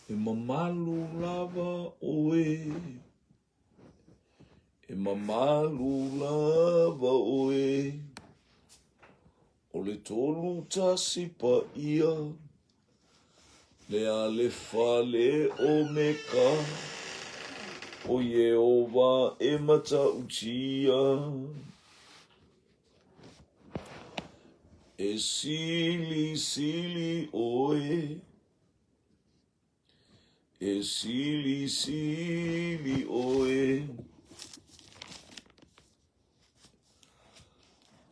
E mamalu lava ʻoe, e mamalu lava ʻoe, ʻO le 31 paia, le alefa le ʻomeka, ʻO Iēhova e matautia. E silisili ʻoe. E silisili ʻoe.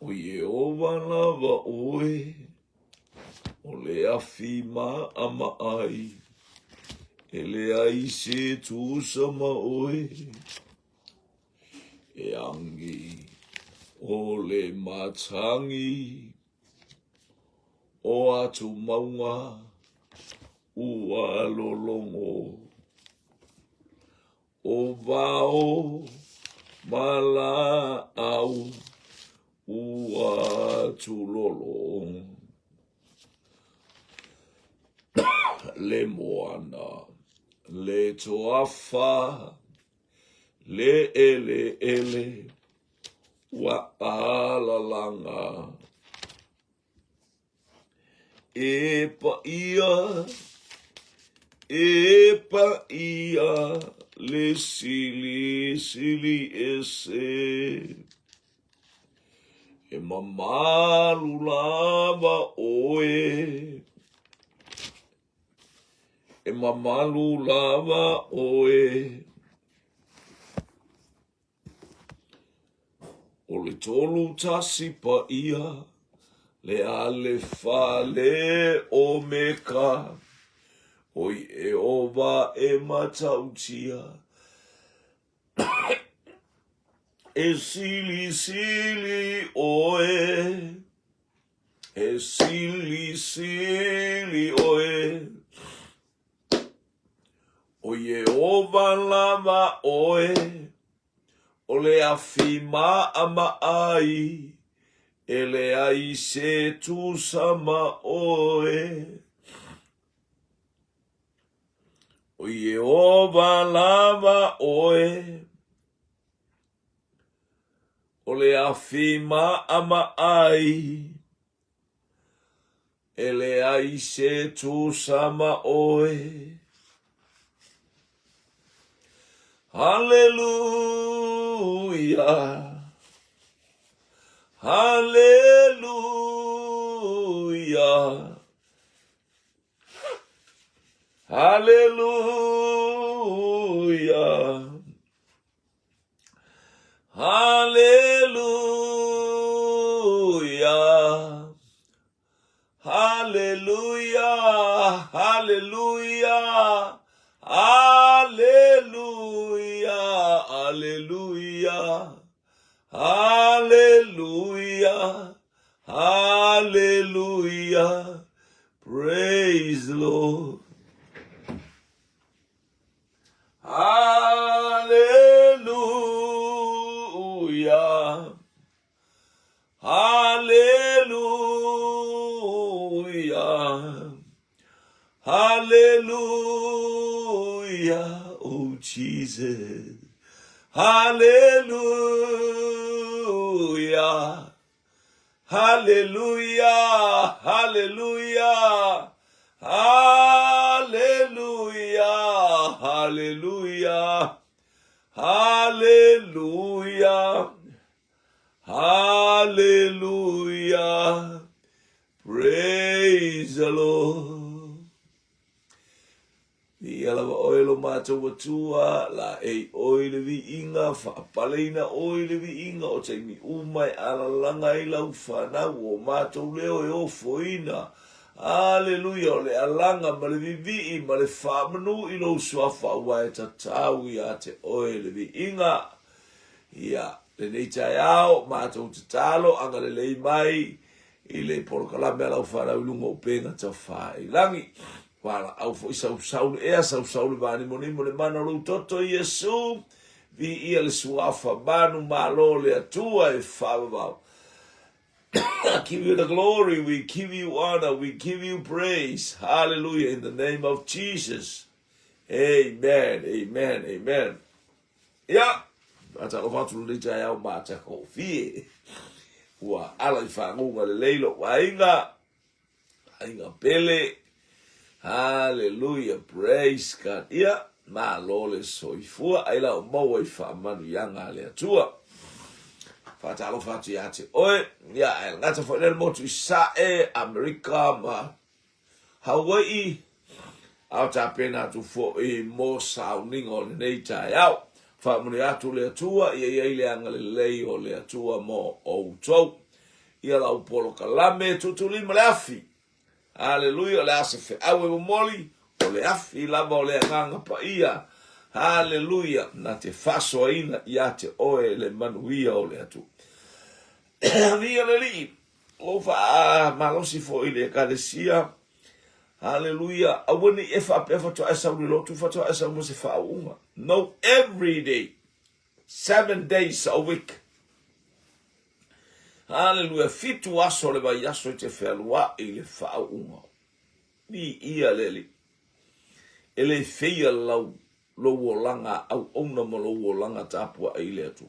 ʻO Iēhova lava ʻoe, ʻo le afi maʻamaʻai, e leai se tusa ma ʻoe. E agi ʻo le matangi o atu maunga ua lologo ʻO wao ma lāʻau ua tūlolo Le moana, le toafa, le ʻeleʻele ua ʻalalaga E paia, e paia le silisili ese. E mamalu lava ʻoe. E mamalu lava ʻoe. ʻO le 31 paia, le alefa le ʻomeka, ʻo Iēhova e matautia. E silisili ʻoe, e silisili ʻoe. ʻO Iēhova lava ʻoe, ʻo le afi maʻamaʻai, e leai se tusa ma ʻoe. ʻO Iēhova lava ʻoe, ʻo le afi maʻamaʻai, E leai se tusa ma ʻoe. Haleluia! Haleluia! Haleluia! Haleluia! Haleluia! Haleluia! Haleluia! Haleluia! Haleluia! Haleluia! Praise the Lord. Haleluia! Haleluia! Haleluia! Oh Jesus! Haleluia! Haleluia! Haleluia! Haleluia! Haleluia! Haleluia! Haleluia! Praise the Lord. Viia lava ʻoe lo mātou Atua, laʻei ʻoe i le viiga, faapaleina ʻoe i le viiga o taimi uma e alalaga ai lau whanau o mātou leo e ofoina. Aleluia, o le alaga ma le vivii ma le faamanu i lou suafa aua e tatau ia te ʻoe le viiga. Ia, lenei taeao, mātou tatalo, agalelei mai i le polokalame a lau whanau i lunga o upega tawhailangi. Valaau foi sausau le ea, sausau le vanimonimo le mana o lou toto, Iesu, viia le suafa manu malo le Atua e faavavau. Give you the glory, we give you honor, we give you praise. Hallelujah, in the name of Jesus. Amen, amen, amen. Ia, faatalofa atu lenei taeao matagofie. Ua ala i faguga lelei lou aiga, aiga pele. Hallelujah, praise God. Ia, malo le soifua, ai la o maua i faamanuiaga a le Atua. Faatalofa atu ia te oe, ia, ae gata foi lea le motu i Sae, Amerika ma Hawai'i, a o tapena atu foi mo sauniga o lenei taeao. Faamanuia atu le Atua, ia i ai le agalelei o le Atua mo outou. Ia lau polokalame, tuutuulima le afi. Haleluia, o le a se feau e momoli, o le afi lava o le Agaga Paia. Haleluia, na te faasoaina ia te oe le manuia o le Atua. Viia le Alii, Ua ou faamalosi foi i le Ekalesia. Haleluia. Aua ne i e faapea faatoa e sau i le lotu, faatoa e sau ma se faauuga. No, every day. 7 days a week. Haleluia. 7 aso o le vaiaso e te fealuai i le faauuga. Viia le Alii. E le feia lau lou olaga auauna ma lou olaga tapuai i le Atua.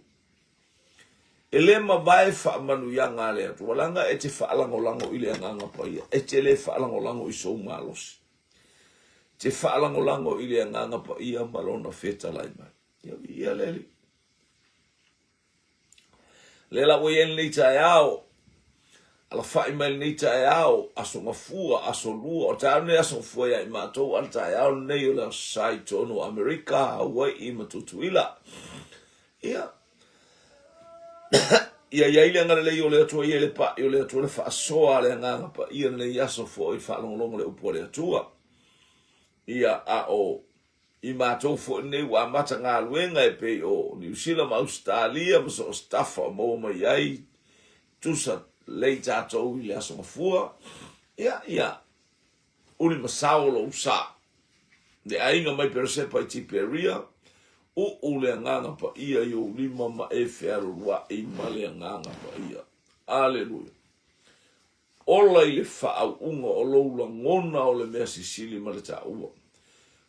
E le mavae faamanuiaga a le Atua, leaga e te faalagolago i le Agaga Paia, e te le faalagolago i sou malosi. E te faalagolago i le Agaga Paia ma Lona fetalai mai. Ia viia le Alii. Lea la ua i ai lenei taeao, alafai mai lenei taeao, Aso Gafua, Aso Lua, o le taeao lenei Aso Gafua ia i matou, a le taeao lenei o le Aso Sa i totonu o Amerika, Hawai'i ma Tutuila. Ia, ia i ai le agalelei o le Atua, ia i le pa'i o le Atua, le faasoa a le Agaga Paia lenei aso foi, faalogologo le upu a le Atua. Ia, a o I matou foi nei ua amata galuega e pei o Niu Sila ma Ausetalia ma so o se tafa o maua mai ai tusa lei tatou i le Aso Gafua, ia, ia uli ma sao lou sa. Le aiga mai Peresepa i Tiperia, uu le Agaga Paia i ou lima ma e fealuluai ma le Agaga Paia. Aleluia. Ola i le faauuga o lou lagona o le mea sisili ma le taua.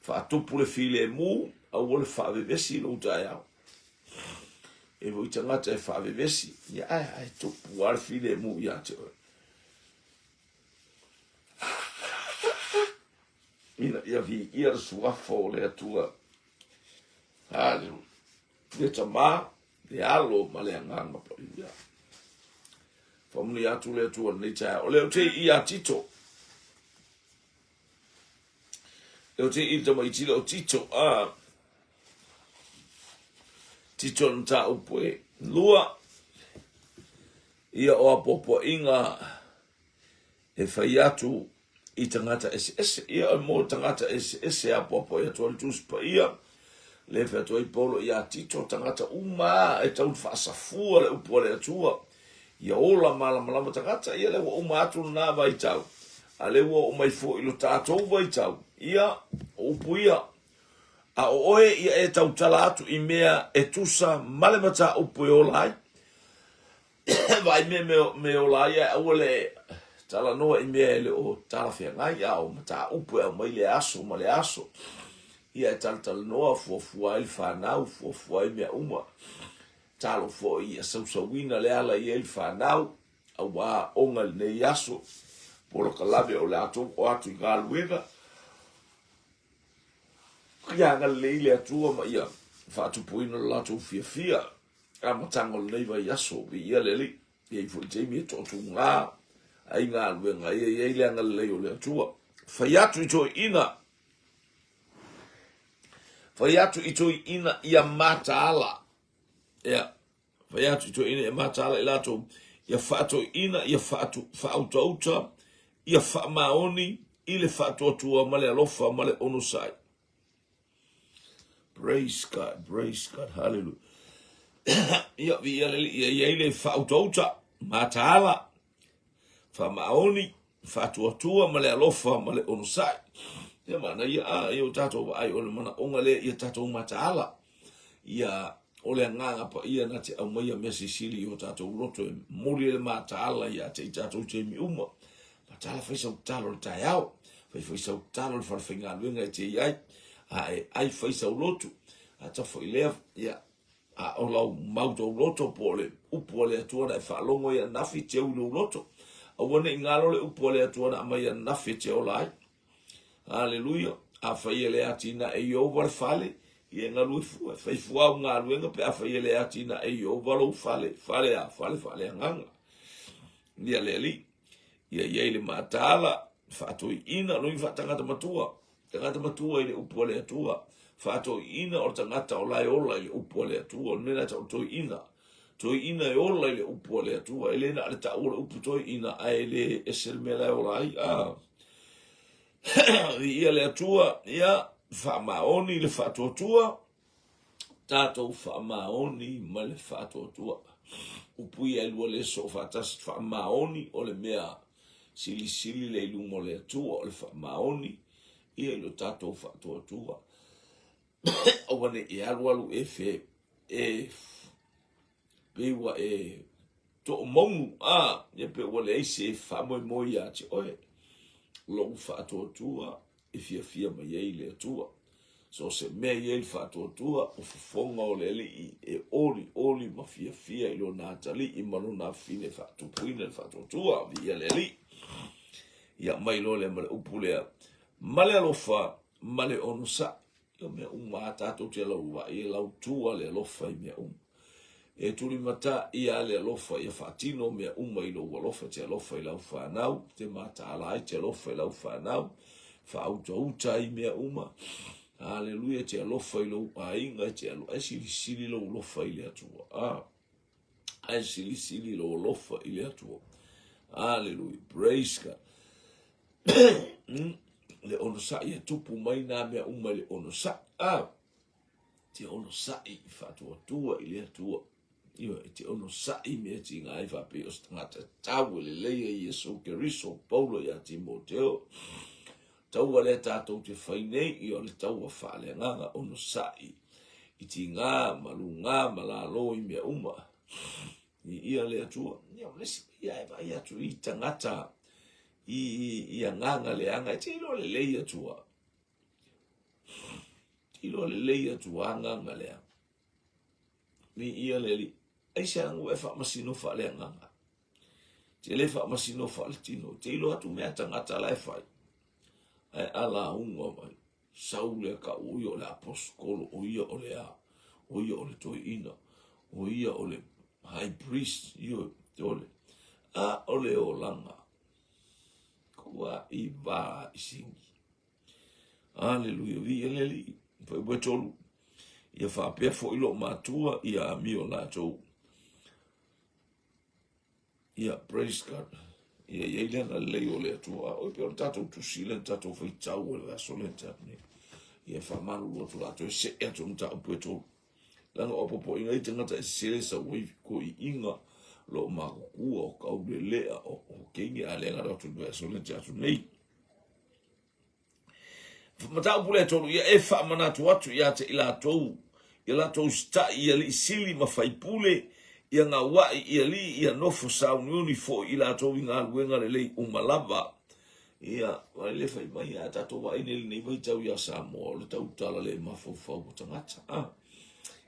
Faatupu le filemu, aua le faavevesi i lou taeao. E foi tagata e faavevesi, ia ae, ae tupu lava le filemu ia te oe. Ina ia viia le suafa o le Atua. Haleluia. Le Tama, le Alo ma le Agaga Paia. Faamanuia atu le Atua lenei taeao. O lea ou te i ia Tito. Lea ou te i le tamaiti lea o Tito. Ah. Tito le mataupu e 2. Ia o apoapoaiga e fai atu i tagata eseese. Ia, mo tagata eseese e apoapoai atu ai le Tusi Paia, le fai atu ai Paulo ia Tito, tagata uma e tau faasafua le upu a le Atua, ia ola malamalama tagata, ia lea ua uma atu lena vaitau, a lea ua oo mai foi i lo tatou vaitau, ia, o upu ia, a o oe ia e tautala atu i mea e tusa ma le mataupu e ola ai. Vaai mea me ola ai ae aua le talanoa i mea e le o talafeagai, a o mataupu e aumai le aso ma le aso. Ia e talatalanoa, fuafua ai le fanau, fuafua ai mea uma. Talo foi ia sausauina le ala i ai le fanau, aua aoga i lenei aso, polokalame o le a tou o atu i galuega. Ia agalelei le Atua ma ia faatupuina lo latou fiafia. Amataga o lenei vaiaso, viia le Alii. E i ai foi taimi e toatuga ai galuega ia i ai le agalelei o le Atua. Fai atu i toeaiina, fai atu i toeaiina ia mataala. Ia, fai atu i toeaiina ia mataala i latou, ia faatoeaiina, ia faatu, faautauta, ia faamaoni i le faatuatua ma le alofa ma le onosai. Praise God, praise God, hallelujah. Ia, viia le Alii, ia i ai le faautauta, mataala, faamaoni, faatuatua ma le alofa ma le onosai. Ia manaia, a, ia o tatou vaai o le manaoga lea ia tatou mataala. Ia, o le Agaga Paia na te aumaia mea sisili i o tatou loto e momoli ai le mataala ia te i tatou i taimi uma. Mataala fai sau tatalo i le taeao, fai foi sau tatalo i le falefaigaluega e te i ai. A e ai fai sau lotu. A ta foi lea, ia, a o lau mau tou loto po o le upu a le Atua na e faalogo ai ananafi e te u i lou loto. Aua ne i galo le upu a le Atua na aumai ananafi e te ola ai. Aleluia. Afai e le atinae Ieova le fale, ia e galue fua. E fai fua au galuega pe afai e le atinae Ieova lou fale. Fale a, fale faaleagaga. Ia le Alii. Ia i ai le mataala, faatoiina, lou faatangata matua. Tagata matua i le upu a le Atua. Faatoiina o le tagata o la e ola i le upu a le Atua. O le mea lena e tau o le toeaina. Toeaina e ola i le upu a le Atua. E le na o le tau o le upu toeaina, ae le ese le mea la e ola ai. Ah. Viia le Atua, ia, faamaoni le faatuatua, tatou faamaoni ma le faatuatua. Upu ia e lua le soo faatasi, faamaoni o le mea silisili lea i luga o le Atua, o le faamaoni ia i lo tatou faatuatua. Aua ne i alualu e fe, e pei ua e toomaunu, a, ia pe ua leai se faamoemoe ia te oe. Lou faatuatua e fiafia mai ai le Atua. So o se mea i ai le faatuatua, o fofoga o le Alii e olioli ma fiafia i lona atalii ma lona afafine e faatupuina le faatuatua. Viia le Alii. Ia aumai loa lea ma le upu lea, ma le alofa ma le onosai. Ia mea uma a tatou te lauvaai e lautua le alofa i mea uma. E tulimata ia le alofa ia faatino mea uma i lou alofa, te alofa i lau fanau, te mataala ai, te alofa i lau fanau, faautauta ai mea uma. Aleluia, te alofa i lou aiga, te alo, ai silisili lou alofa i le Atua. Ah, ai silisili lou alofa i le Atua. Aleluia, praise God. Le onosai e tupu mai nā mea uma i le onosai. Ah, te onosai i faatuatua i le Atua. Ioe, e te onosai i mea tiga ai faapei o se tagata tau e lelei ai Iesu Keriso, Paulo ia Timoteo. Taua lea tatou te fai nei, ia o le taua faaleagaga onosai i tiga ma luga ma lalo i mea uma. I ia le Atua. Ia, o le isi mea e vaai atu i tagata i, i, i agaga leaga, e te iloa lelei Atua. Iloa lelei atu agaga lea. Viia le Alii. Aisea ua e faamasino faaleagaga? Te le faamasino faaletino. Te iloa atu mea tagata la e fai. Ae alauga mai. Sau lea tau o ia o le apostolo, o ia o le a, o ia o le toeaina, o ia o le high priest, ioe, te ole. A o le olaga, kua i vā i singi. Aleluia, viia le Alii. Fuaiupu e tolu. Ia faapea foi loo matua ia amio latou. Ia, praise God. Ia i ai le agalelei o le Atua. A oi pe o le tatou tusi le tatou faitau o le aso le tatou nei. Ia faamalulu atu latou e see atu mataupu e tolu. Leaga o popoʻiga i tagata e sese sau ai koiiga loo makukua o kaulelea o o keini a le agalo atu le aso le atu nei. Mataupu lea tolu, ia e faamanatu atu ia te i latou, ia latou usitai i alii sili ma faipule, ia gauaʻi i alii, ia nofo sauniuni foi i latou i galuega lelei uma lava. Ia, wai le fai mai a tatou vaai nei lenei vaitau ia Samoa, o le tautala le mafaufau o tagata. Ah,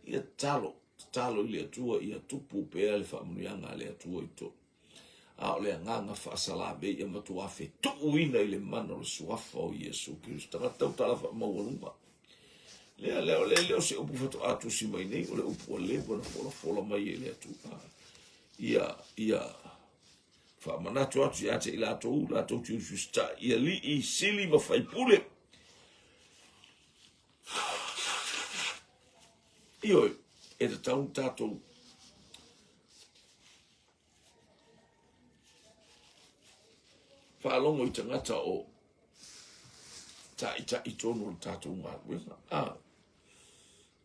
ia tatalo, tatalo i le Atua, ia tupu pea le faamanuiaga a le Atua i totonu. A o le agaga faasalavei e matuā fetuuina i le mana o le suafa o Iesu Keriso. Tagata tautala faamaualuga. Lea, lea, lea, lea o se upu faatoa tusi mai nei, o le upu ua leva ona folafola mai e le Atua. Ia, ia, faamanatu atu ia te i latou, latou te usiusitai i alii, sili ma faipule. Ioe, e tatau tatou Faalogo i tagata o taʻitaʻi tonu o le tatou galuega. A,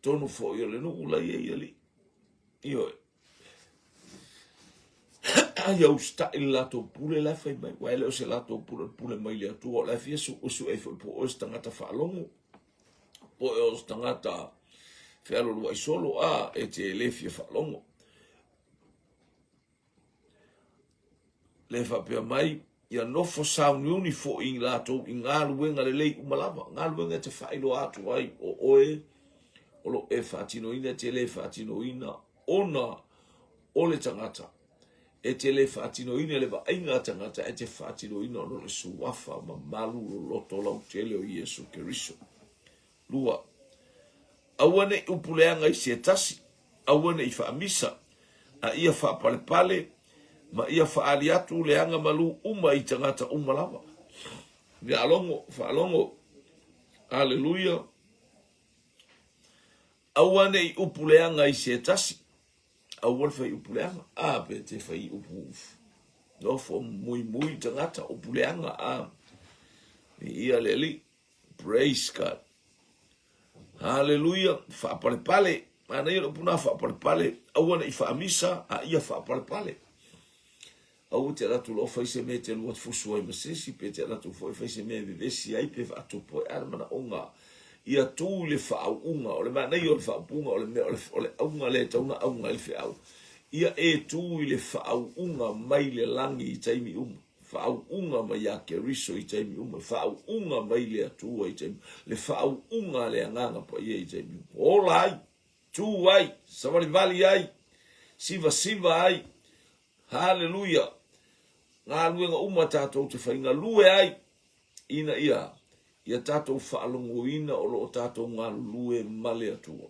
tonu foi o le nuu la i ai alii. Ioe. Ia usitai le latou pule la e fai mai, ua e le o se latou pule, o le pule mai le Atua, o la e fia suesue ai foi po o oe se tagata faalogo, po o se tagata fealualuai solo, a, e te le fia faalogo. Le faapea mai, Ia nofo sauniuni foi latou i galuega lelei uma lava, galuega e te faailoa atu ai o oe o lo o e faatinoina, e te le faatinoina ona o le tagata. E te le faatinoina le vaaiga a tagata, e te faatinoina ona o le suafa mamalu loloto lautele o Iesu Keriso. 2. Aua ne i upu leaga i se tasi, aua ne i faamisa, a ia faapalepale ma ia faaali atu le aga malū uma i tagata uma lava. Ia alogo, faalogo. Aleluia. Aua ne i upu leaga i se tasi, aua le fai upu leaga. A, pe te fai upu nofo muimui tagata, upu leaga, a. Ia le Alii. Praise God. Haleluia. Faapalepale. Manaia le upu na faapalepale. Aua ne i faamisa, a ia faapalepale. Aua te alu atu loa fai se mea e te lua fusu ai ma se isi, pe te alu atu foi fai se mea e vevesi ai pe faatupu ai. A le manaoga ia tu i le faauuga. O le manaia o le faaupuga o le mea o le auga lea e tatau ona auga ai le feau. Ia e tu i le faauuga mai le lagi i taimi uma. Faauuga mai ia Keriso i taimi uma, faauuga mai le Atua i taimi uma, le faauuga a le Agaga Paia i taimi uma. Ola ai, tu ai, savalivali ai, sivasiva ai, haleluia, galuega uma tatou te faigalue ai, ina ia ia tatou faalogoina o lo o tatou galulue ma le Atua.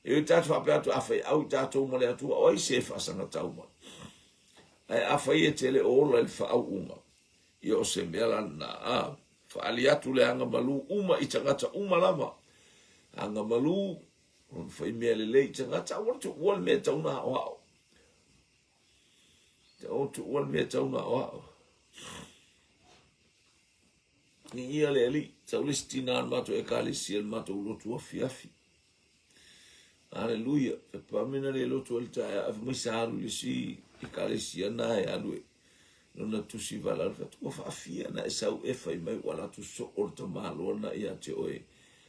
E ui tatou faapea atu, a fai au i tatou ma le Atua, o ai se e faasagatau mai? Ae afai e te le o ola i le faauuga, ia o se mea la lena, a faaali atu le agamalu uma i tagata uma lava. Agamalu, ona fai mea lelei i tagata, aua le tuua le mea e tatau ona aoao. Aua le tuua le mea e tatau ona aoao. Viia le Alii, sau le isi tina o le matou ekalesia i le matou lotu afiafi. Aleluia. E pamena le lotu ai le taeao, ae fai mai sa alu i le isi ekalesia na e alu e lona tusi valaau fai atu, ua faafia na e sau e fai mai ua alu atu soo le tamaloa na ia te oe,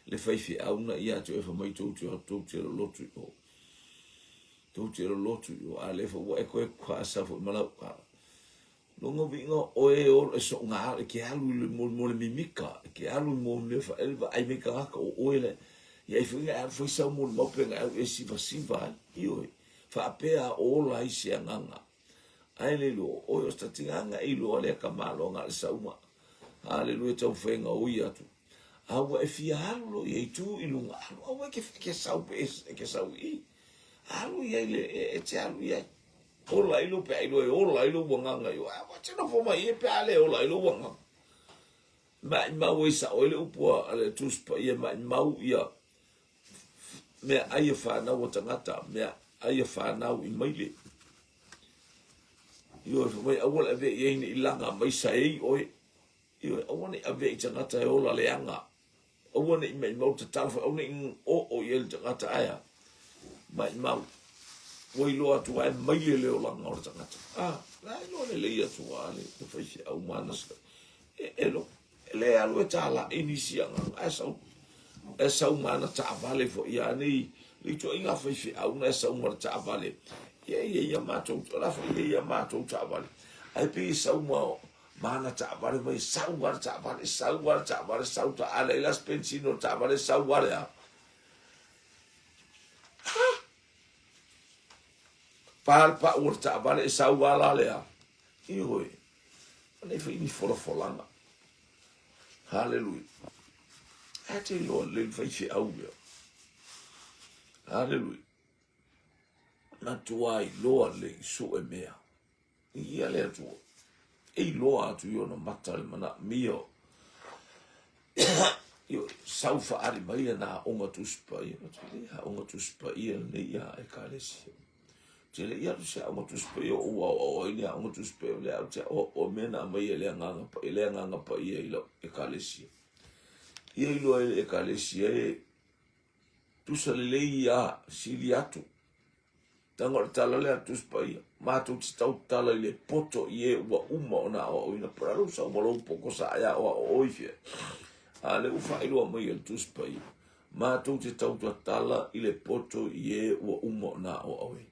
le faifeau na ia te oe fai mai tou te tou te lolotu i o. Tou te lolotu i o, a le fa ua e koe faasa foi ma lau kala. Lona uiga o oe e ola e soga e ke alu i le mo le mimika, e ke alu mo mea faele vaai mai tagata o oe le ia ai foi na e alu fai sau molimau pe na e alu e sivasiva ai. Ioe, faapea ola ai se agaga. Ae le iloa o oe o se tatigana e iloa lea tamaloa na o le sauma. Haleluia taumafaiga o ia atu. A ua e fia alu loa i ai tu i luga alu aua e ke, ke sau pe e ke sau i i. Alu i ai le e te alu i ai. Ola ai lou pe a iloa e ola ai lou agaga i o, a ua te nofo mai e pe a le ola ai lou agaga. Maʻimau ai sao ai le upu a le Tusi Paia, maʻimau ia mea ai a fanau a tagata, mea ai a fanau i maile. Ioe, fai mai aua le avea i ai nei laga mai saei oe. Ioe, aua nei avea i tagata e ola leaga. Aua ne i maʻimau tatalo foi, aua ne i oo i ai le tagata, ae a? Maʻimau. Ua iloa atu lava e maile le olaga o le tagata. A, la e iloa lelei atu lava le faifeau ma ana e, e, lo, e le alu e tālaʻi nisi agaga, ae sau, e sau ma ana taavale foi ia nei, le ituaiga faifeau na e sau ma le taavale. Ia, ia, ia matou, o la foi ia, ia matou taavale. Ae pei e sau ma Ma ana taavale mai, sau lava le taavale, sau lava le taavale, sau ta, a leai la se penisini o le taavale, sau lava le a. Pa le pau o le taavale, e sau lava la le a. Ioe, anei foi ni folafolaga. Haleluia. A te iloa lelei le faifeau lea. Haleluia. Matua iloa lelei sue mea. Ia le Atua, e iloa atu i ona mata le manaomia o Ioe, sau faaali mai lana aoga Tusi Paia. Ou te le aoga Tusi Paia lenei ia Ekalesia. Ou te le i alu se aoga Tusi Paia o ou aoao ai le aoga Tusi Paia o lea ou te aoao mea na aumai e le Agaga Paia, le Agaga Paia i lau Ekalesia. Ia iloa e le Ekalesia e tusa lelei ia sili atu. Leaga o le tala lea a le Tusi Paia, matou te tautala i le poto i e ua uma ona aoaoina. Po o le a lou sau ma lou poto sa e aoao oi fea. A lea ua faailoa mai e le Tusi Paia, matou te tautatala i le poto i e ua uma ona aoaoina.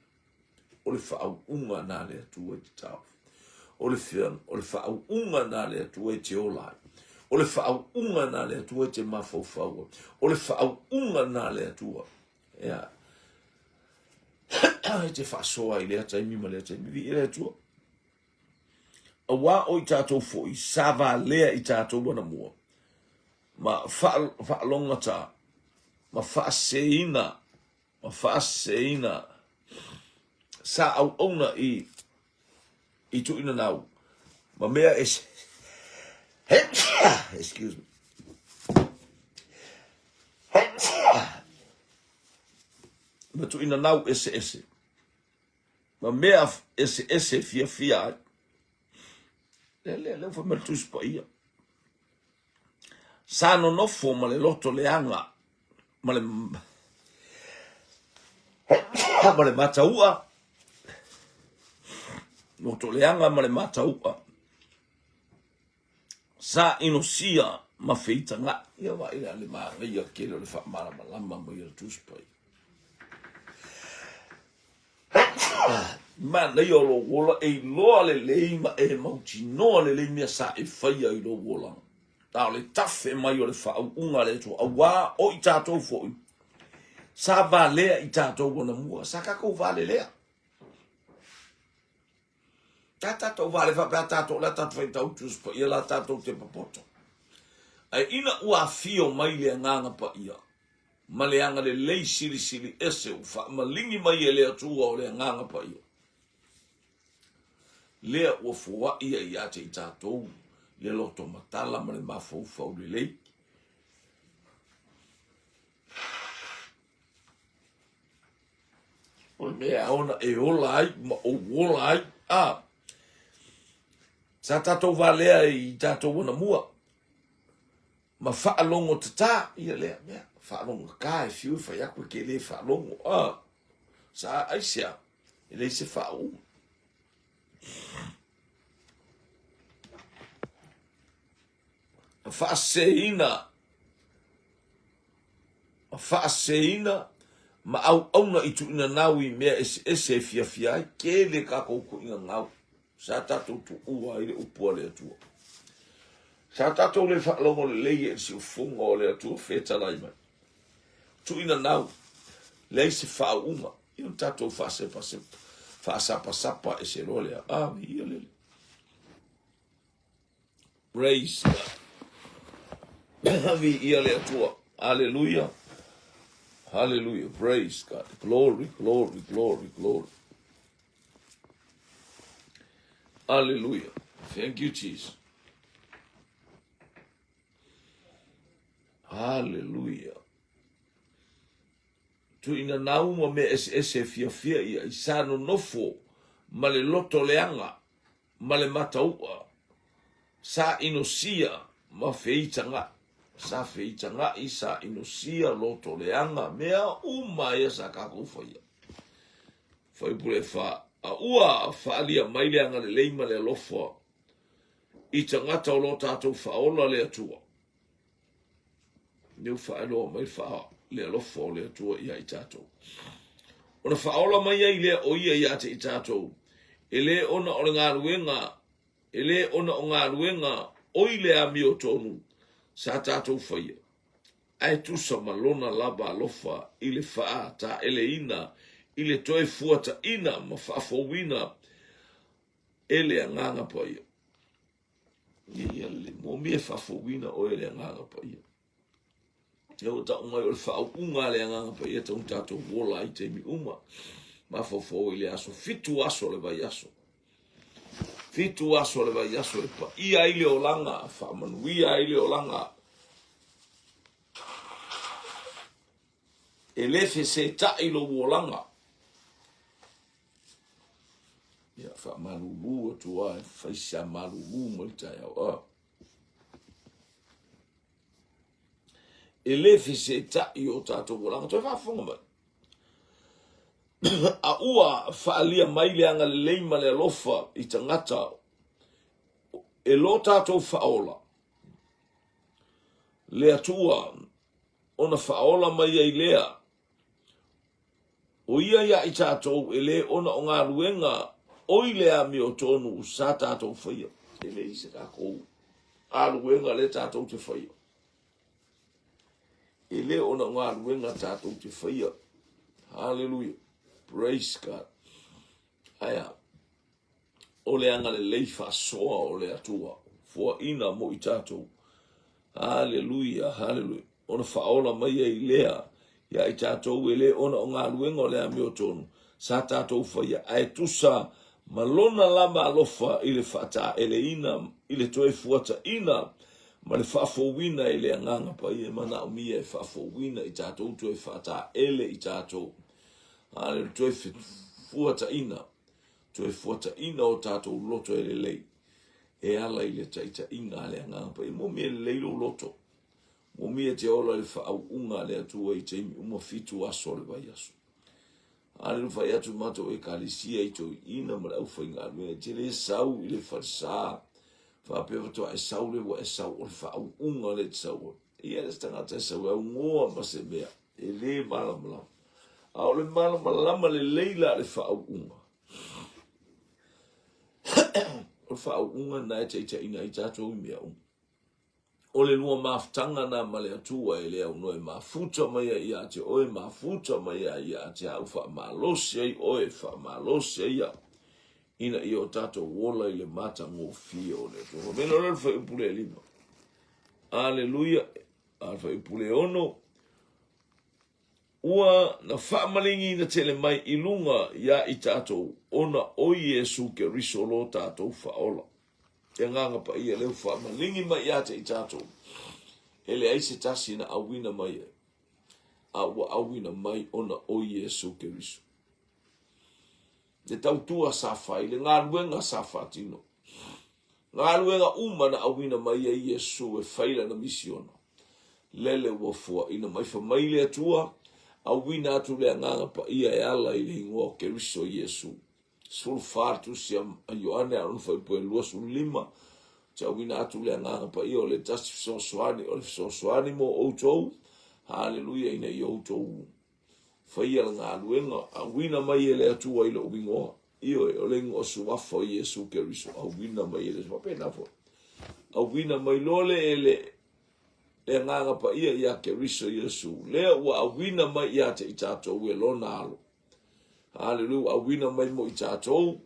O le faauuga na a le Atua i te taofi. O le fea, o le faauuga na le Atua e te ola ai. O le faauuga na le Atua e te mafaufau ai. O le faauuga na le Atua. Ia. E te faasoa i lea taimi ma lea taimi. Viia le Atua. Auā o i tātou foi, sa valea i tātou anamua, ma faalogata, ma faaseseina, ma faaseseina, sa auauna i, i tuuinanau, ma mea ese, excuse me, ma tuuinanau eseese. Ma mea eseese e fiafia ai. Lea, lea, lea ua fai mai le Tusi Paia. Sa nonofo ma le loto leaga ma le ma le matau'a loto leaga ma le matau'a sa inosia ma feitaga'i. Ia vaai la le manaia tele o le faamalamalama mai o le Tusi Paia. Manaia o lou ola e iloa lelei ma e mautinoa lelei mea sa e faia i lou olaga. A o le tafe mai o le faauuga a le Atua, auā o i tatou foi, sa valea i tatou anamua, sa tatou valelea. Sa tatou vale faapea tatou o le a tatou faitau Tusi Paia la tatou te popoto. Ae ina ua afio mai le Agaga Paia ma le agalelei silisili ese ua faamaligi mai e le Atua o le Agaga Paia, lea ua foai ai ia te i tatou le loto matala ma le mafaufau lelei. O le mea e ao ona e ola ai ma ou ola ai. A, sa tatou valea i tatou anamua ma faalogo tatā, ia lea mea, faalogo tatā e fiu e fai atu e te le faalogo. A, sa aisea, e leai se faauuga. Faaseseina, faaseseina ma auauna i tuuinanau i mea eseese e fiafia ai. Tele tatou tuuinanau sa tatou tuua ai le upu a le Atua. Sa tatou le faalogo lelei i le siufofoga o le Atua fetalai mai. Tuuinanau, leai se faauuga, ia ona tatou faasepasepa, faasapasapa ese loa lea. Ah, viia le Alii. Praise God. Viia le Atua. Hallelujah. Hallelujah. Praise God. Glory, glory, glory, glory. Hallelujah. Thank you, Jesus. Hallelujah. Tuuina nau ma mea eseese e fiafia i ai sa nonofo ma le loto leaga ma le matau'a, sa inosia ma feitaga'i, sa feitaga'i, sa inosia, loto leaga, mea uma ia sa tatou faia. Fuaiupu le fa, a ua faalia mai le agalelei ma le alofa i tagata o lo tatou faaola le Atua. Lea ua faailoa mai le, le alofa o le Atua ia i tatou. Ona faaola mai ai lea o ia ia te i tatou, e le ona o le galuega, e le ona o galuega oi le amiotonu sa tatou faia, ae tusa ma lona lava alofa i le faataeleina, i le toe fuataina ma faafouina e le Agaga Paia. Ia le moomia e faafouina oe e le Agaga Paia. Lea ua tau mai o le faauuga a le Agaga Paia tau tatou ola ai taimi uma. Mafaufau i le aso, fitu aso o le vaiaso. Fitu aso o le vaiaso e paia ai le olaga, faamanuia ai le olaga. E le fesetai lou olaga. Ia, faamalulu atu lava e fai si a malulu mai le taeao. Ah. E le fesetai o tatou olaga. Toe faafofoga mai. A ua faaalia mai le agalelei ma le alofa i tagata e lo tatou faaola, le Atua ona faaola mai ai lea O ia ia i tatou e le ona o galuega oi le amiotonu sa tatou faia. E leai se tatou galuega lea tatou te faia. E le ona o galuega tatou te faia. Hallelujah. Praise God. Aia, o le agalelei faasoa o le Atua, foaina mo i tatou. Haleluia, haleluia. Ona faaola mai ai lea ia i tatou e le ona o galuega o le amiotonu sa tatou faia, ae tusa ma lona lava alofa i le faataeleina, i le toe fuataina ma le faafouina i le Agaga Paia e manaomia e faafouina i tatou, toe faataele i tatou. Haleluia, toe fuataina, toe fuataina o tatou loto e lelei e ala i le taitaiga a le Agaga Paia. Moomia e lelei lou loto. Moomia e te ola i le faauuga a le Atua i taimi uma fitu aso o le vaiaso. Haleluia, fai atu matou ekalesia i toeaiina ma le aufaigaluega, e te le sau i le falesa faapea faatoa e sau le ua e sau o le faauuga lea e te sau ai. Ia le tagata e sau e augoa ma se mea e le malamalama. A o le malamalama lelei la le faauuga. O le faauuga na e taitaiina ai tatou i mea uma. O le lua mafutaga na ma le Atua e le aunoa e mafuta mai ai ia te oe, mafuta mai ai ia te au, faamalosi ai oe, faamalosi ai au, ina ia o tatou ola i le matagofie o le Atua. Fai mai loa le fuaiupu le 5. Aleluia. A le fuaiupu le 6. Ua na faamaligiina tele mai i luga iā i tatou ona o Iesu Keriso lo tatou Faaola. Te Agaga Paia lea ua faamaligi mai ia te i tatou, e leai se tasi na auina mai ai, a ua auina mai ona o Iesu Keriso. Le tautua sa fai, le galuega sa faatino, galuega uma na auina mai ai Iesu e fai lana misiona, lele ua fuaina mai. Fai mai le Atua, auina atu le Agaga Paia e ala i le igoa o Keriso Iesu. 14 le tusi a Ioane a lona fuaiupu e 25, ou te auina atu le Agaga Paia o le tasi fesoasoani, o le fesoasoani mo outou, haleluia, ina ia outou faia le galuega, auina mai e le Atua i lou igoa. Ioe, o le igoa suafa o Iesu Keriso, auina mai e le Atua. Faapena foi. Auina mai loa le, e le, le Agaga Paia ia Keriso Iesu, lea ua auina mai ia te i tatou e lona alo. Haleluia, ua auina mai mo i tatou.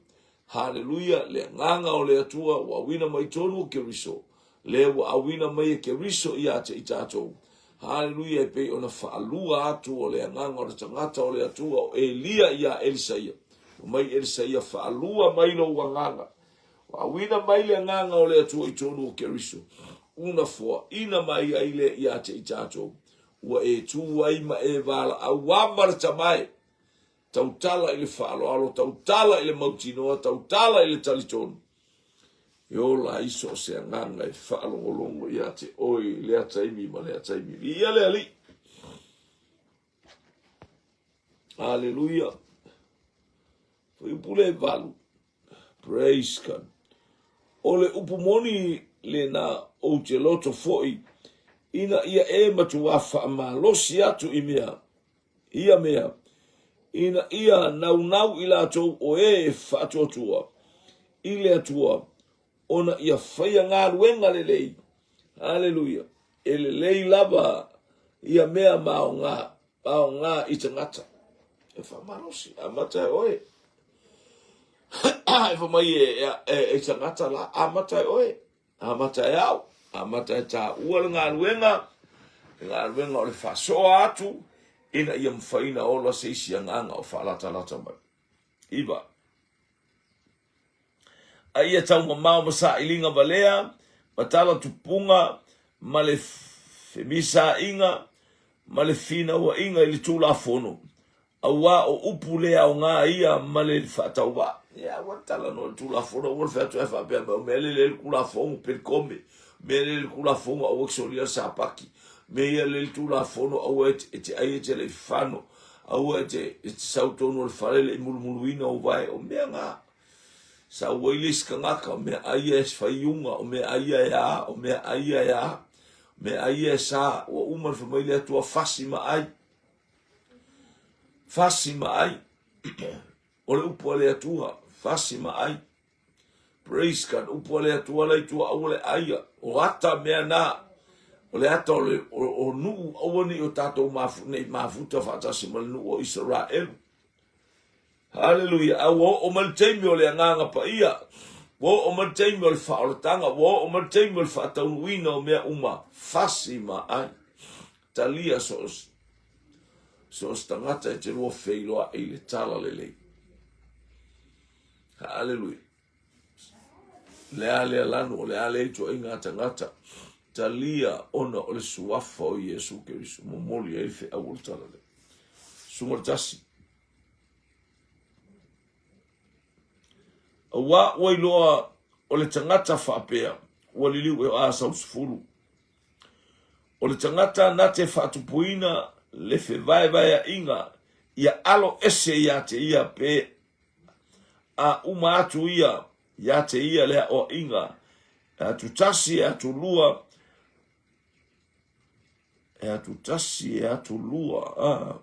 Haleluia, le agaga o le Atua ua auina mai tonu o Keriso. Lea ua auina mai e Keriso ia te i tatou. Haleluia, e pei ona faalua atu o le agaga o le tagata o le Atua o Elia ia Elisaia. Ua mai Elisaia, faalua mai lou agaga. Ua auina mai le agaga o le Atua i tonu o Keriso. Una foaina mai ai lea ia te i tatou. Ua e tu ai ma e valaau ama le tamae. Tautala i le faaaloalo, tautala i le mautinoa, tautala i le talitonu. E ola ai so o se agaga e faalogologo ia te oe i lea taimi ma lea taimi. Viia le Alii! Aleluia! Fuaiupu le 8. Praise God. O le upu moni lena ou te loto foi ina ia e matuā faamalosi atu i mea ia mea, ina ia naunau i latou o e faatuatua i le Atua ona ia faia galuega lelei. Haleluia. E lelei lava ia mea ma aoga, aoga i tagata. E faamalosi, amata e oe. E fai mai e, e, e, e tagata la, amata e oe, amata e au, amata e tāua le galuega, le galuega o le faasoa atu, ina ia mafai ona ola se isi agaga o faalatalata mai. Iva. A ia taumamao ma sailiga valea, ma tala tupuga, ma le femisaiga, ma le finauaiga i le Tulafono, auā o upu le aoga ia ma le faatauvaa. Ia, aua le talanoa i le Tulafono, aua le fai atu ai faapea mai, o mea lele le Tulafono, Pelikome, mea lele le Tulafono, aua e te solia le Sapati, mea ia lele le Tulafono, aua e te ai e te le i fano, aua e te, e te sau tonu o le fale le i mulumuluina ou vae, o mea na. Sau ai le isi tagata, o mea ai ia e faiuga, o mea ai ia e a, o mea ai ia e a, o mea ai ia e sa, ua uma le fai mai le Atua fasi ma ai. Fasi ma ai. O le upu a le Atua, Fasi ma ai. Praise God. Upu a le Atua la i tua aua le aia. O ata mea na. O le ata o le o, o nuu aua nei o tātou mafu, nei mafuta faatasi ma le nuu o Isaraelu. Haleluia. A ua oo mai le taimi o le agaga paia. Ua oo mai le taimi o le faaolataga. Ua oo mai le taimi o le faataunuuina o mea uma. Fasi ma ai. Talia so o so o se tagata e te lua feiloai i le tala lelei. Haleluia. Le a lea lanu, o le a lea ituaiga a tagata. Talia ona o le suafa o Iesu Keriso, momoli ai le feau o le tala lelei. Suga le tasi. Auā ua iloa o le tagata faapea, ua liliu e a sau sefulu. O le tagata na te faatupuina le fevaevaeaʻiga ia alo ese iā te ia pe a uma atu ia iā te ia le aʻoaʻiga e atu tasi e atu lua e atu tasi e atu lua a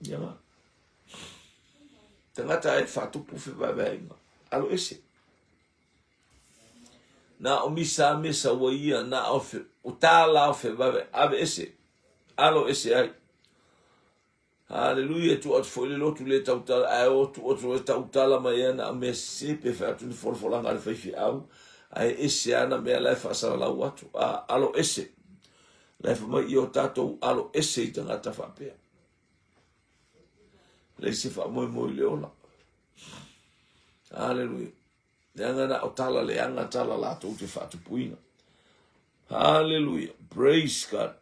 ia la tagata e faatupu fevaevaeaʻiga alo ese Na o misa mesa ua ia, na o, fe, o tāla o fevaevae, ave ese, alo ese ai. Haleluia, tuu atu foi le lotu le tautala, ae o tuu atu le tautala mai ana a mea sese pe fai atu ni folafolaga a le faifeau, ae ese ana mea la e faasalalau atu, a alo ese. La e fai mai ia o tatou alo ese i tagata faapea. Leai se faamoemoe i le ola. Haleluia. Leaga na o tala leaga tala latou te faatupuina. Haleluia. Praise God.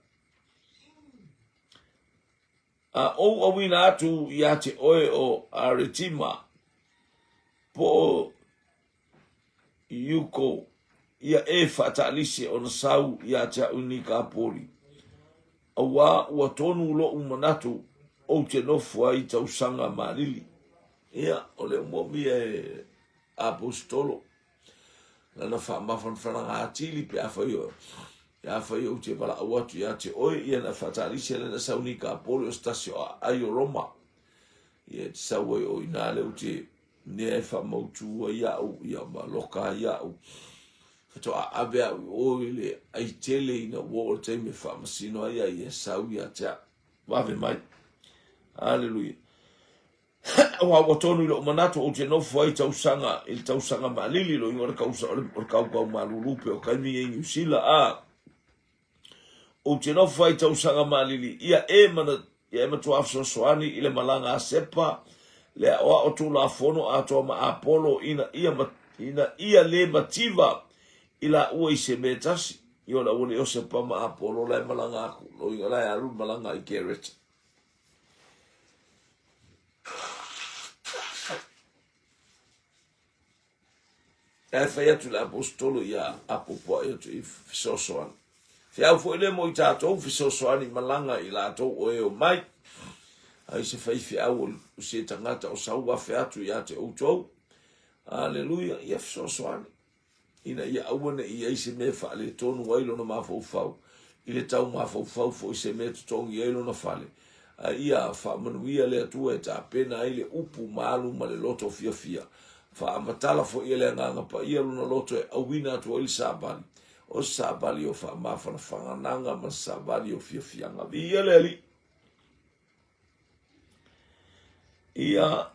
A ou auina atu iā te oe o Aretima, po o Iuko, ia e faatalise ona sau iā te a'u i Nikapoli, auā ua tonu loʻu manatu ou te nofo ai i tausaga malili. Ia, o le moomia e Aposetolo lana faamafanafanaga atili pe afai o pe afai ou te valaau atu ia te oe, ia na faatalise lena sau Nikapoli o se tasi o aai o Roma. Ia e te sau ai o inā le ou te nea e faamautu ai iaʻu, ia ma loka ai iaʻu. Faatoa ave au i o i le ai tele ina ua oo le taimi e faamasino ai ai e sau ia te au. Vave mai. Aleluia. Aua ua tonu i lou manatu ou te nofo ai tausaga i le tausaga maalili, lo igoa le kausa o le kaukau malulu pe o kaimi i Niu Sila, a ou te nofo ai tausaga maalili, ia e mana, ia e matua fesoasoani i le malaga a Sepa, le aʻoaʻo Tulafono atoa ma Apolo ina ia, ina ia le mativa i laua i se mea tasi. I o le aualii o Sepa ma Apolo la e malaga aku, lo igoa la e alu malaga i Kereta. Ae fai atu le Aposetolo ia apoapoai atu i fesoasoani. Feau foi lea mo i tatou fesoasoani malaga i latou o e omai. Ai se faifeau o se tagata o sau afe atu ia te outou. Aleluia, ia fesoasoani. ina ia aua ne i i ai se mea e faaletonu ai lona mafaufau, i le tau mafaufau foi se mea e totogi ai lona fale, a ia faamanuia le Atua e tapena ai le upu malu ma le loto fiafia. Faamatala foi e le Agaga Paia lona loto e auina atu ai le savali, o se savali o faamafanafanaga ma se savali o fiafiaga. Viia le Alii! Ia,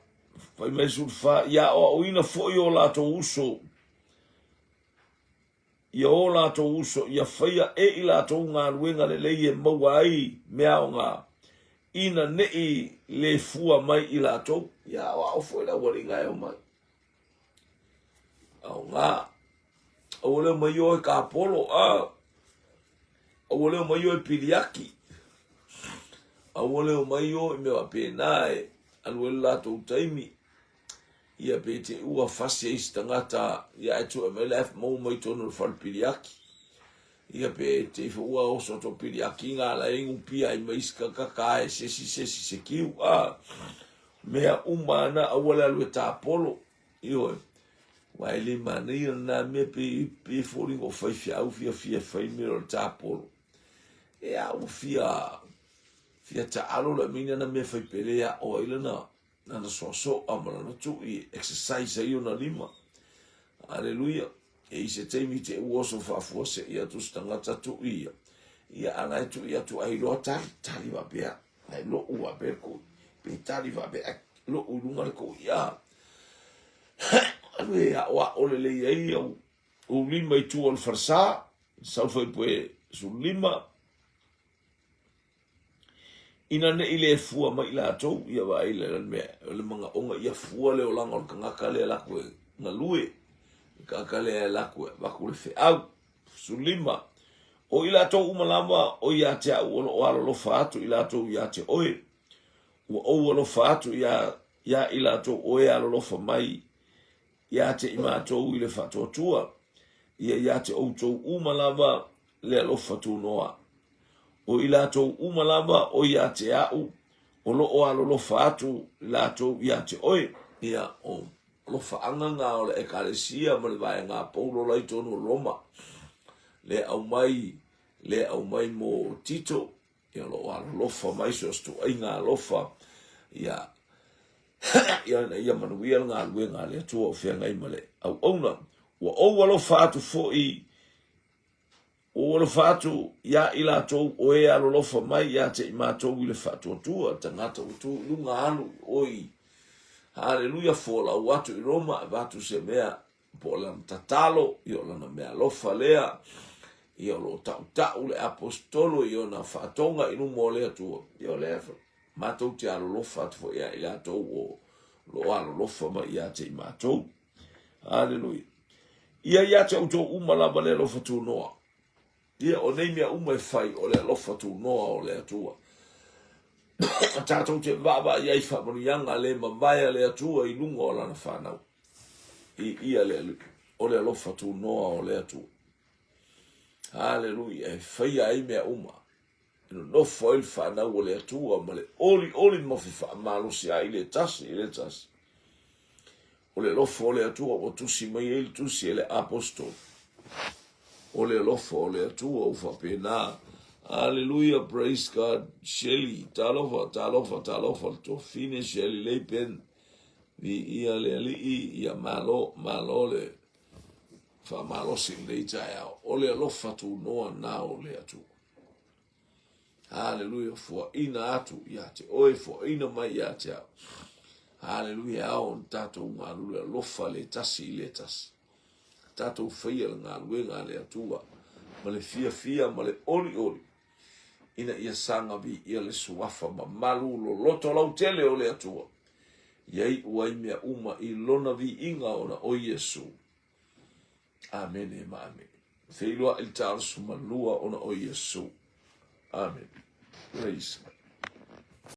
fai mai sulfa, ia aoaoina foi o latou uso, ia o latou uso, ia faia e i latou galuega lelei e maua ai meaaoga, ina neʻi le fua mai i latou. Ia aoao foi le aualiiga e omai. Aoga. Aua le omai o e kapolo, a. Aua le omai o e piliaki. Aua le omai o i mea faapena e alu ai le latou taimi. Ia pe te ua fasi ai se tagata, ia ae tue mai la e maua mai tonu o le fale piliaki. Ia pe te ifo ua oso to piliaki ngā la e ngupia ai mai isi kakaka e sesi sesi se kiu. A, mea uma ana aua le alu e tāpolo. Ioe. Aua e le manaia lena mea pe, pe foliga o faifeau fiafia e fai mea o le tāpolo. E a ua fia, fia taalo le aumai nana mea fai pele e aʻo ai lana. lana soasoa ma lana tui e exercise ai ona lima. Aleluia. E i se taimi te ua oso faafuasei atu se tagata tui ia. Ia ana e tui atu ai loa tali, tali faapea. Ai lou faapea le kui. Pe tali faapea, ai lou i luga le kui. A. Alu e aoao lelei ai au ou lima i tua o le falesa, sau faipue 15, Ina ne i le fua mai latou, ia vaai le le mea, o le manaoga ia fua le olaga o le tagata lea latou e galue, le tagata lea e latou e avatu le feau. 15, O i latou uma lava o ia te au o lo o alolofa atu i latou ia te oe, ua ou alofa atu iā, iā i latou o e alolofa mai ia te i matou i le faatuatua, ia ia te outou uma lava le alofa tunoa. O i latou uma lava o ia te a'u o lo o alolofa atu latou ia te oe. Ia, o alofaaga na o le Ekalesia ma le vaega a Paulo la i totonu o Roma, le aumai, le aumai mo Tito, ia o lo o alolofa mai so o se tuaiga alofa, ia, ia ina ia manuia le galuega a le Atua o feagai ma le auauna. Ua ou alofa atu foi Ua ou alofa atu iā i latou o e alolofa mai ia te i matou i le faatuatua, tagata ua tu i luga alu i oi. Haleluia, folau atu i Roma, avatu se mea po o lana tatalo, ia o lana mea alofa lea, ia o lo o tautau le aposetolo i ona faatoga i luma o le Atua, ia o lea matou te alolofa atu foi ia i latou o lo o alolofa mai ia te i matou. Aleluia. Ia ia te outou uma lava le alofa tunoa. Ia, o nei mea uma e fai o le alofa tunoa o le Atua. Tatou te vaavaai ai faamanuiaga le mavae a le Atua i luga o lana fanau. I ia le, o le alofa tunoa o le Atua. Aleluia, e faia ai mea uma. E nonofo ai le fanau a le Atua ma le olioli ma fefaamalosi ai le tasi i le tasi. O le alofa o le Atua ua tusi mai ai le tusi e le Aposetolo. O le alofa o le Atua ua faapena. Aleluia, praise God. Shelley, talofa, talofa, talofa, le tuafine Shelley Leipen. Viia le Alii, ia malo, malo le faamalosi i lenei taeao. O le alofa tunoa na o le Atua. Haleluia, fuaina atu ia te oe, fuaina mai ia te au. Haleluia, ao ona tatou galulue alofa le tasi i le tasi. Tatou faia le galuega a le Atua ma le fiafia ma le olioli ina ia saga viia le suafa mamalu loloto lautele o le Atua. Ia iu ai mea uma i lona viiga ona o Iesu. Amene ma amene. Feiloai i le ta 12 ona o Iesu. Amene. Praise God.